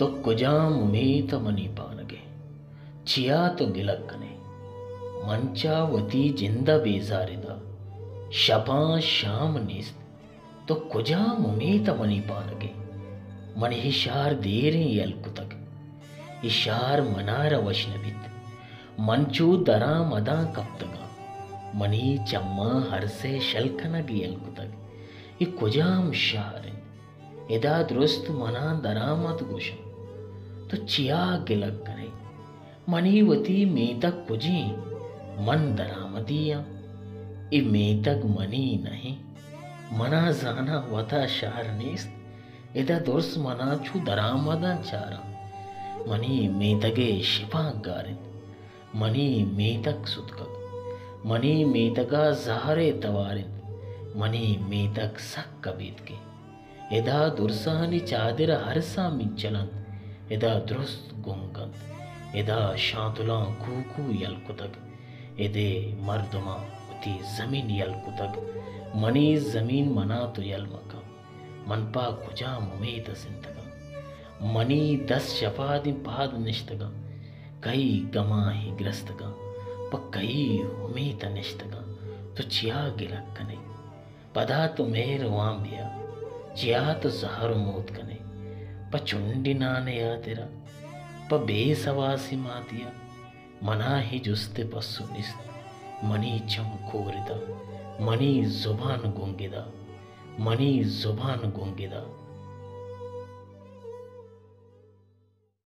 تو کجام امیت ءَ منی پانگ ئے؟ چیا تو گلگ کن ئے؟ من چہ وتی جند ءَ بیزار اتاں۔ شپاں شام نیست۔ تو کجام امیت ءَ منی پانگ ئے؟ من اے شہر دیریں یل کتگ۔ اے شہر منارا وش نہ بیت۔ من چو درآمداں کپتگاں۔ منی چماں ارس ءِ شل کنگ یل کتگ۔ اے کجام شہر انت؟ ادا درست منا درآمد گوش انت۔ تو چیا گلگ کن ئے؟ منی وتی میتگ کجیں؟ من درآمدی آں۔ اے میتگ منی نہ انت۔ منا زاناں وتا شہر نیست۔ ادا درست منا چو درآمداں چاراں۔ منی میتگ ءِ شپانک گار انت۔ منی میتگ ستکگ۔ منی میتگ ءَ زہر ءِ توار انت۔ منی میتگ سک ابیتک انت۔ ادا درسانی چادر ارساں مینچل انت۔ ادا درست گنگ انت۔ ادا شانتلاں کوکو یل کتگ۔ ادے مردماں وتی زمین یل کتگ۔ منی زمین منا تو یل مکن۔ من پہ کجام امیت ءَ زندگاں؟ منی دست شپادیں پاد نشتگاں۔ کئی گماں اے گرستگاں؟ پہ کئی امیت ءَ نشتگاں؟ تو چیا گلگ کن ئے؟ پدا تو مہروان بیا، چیا تو زہر ءُ موت کن ئے؟ پہ چنڈی نان ءِ ہاترا، پہ بے سواسی ماتی ءَ، منا اے جست ءِ پسو نیست۔ منی چم کور ادا، منی زبان گنگ ادا، منی زبان گنگ ادا۔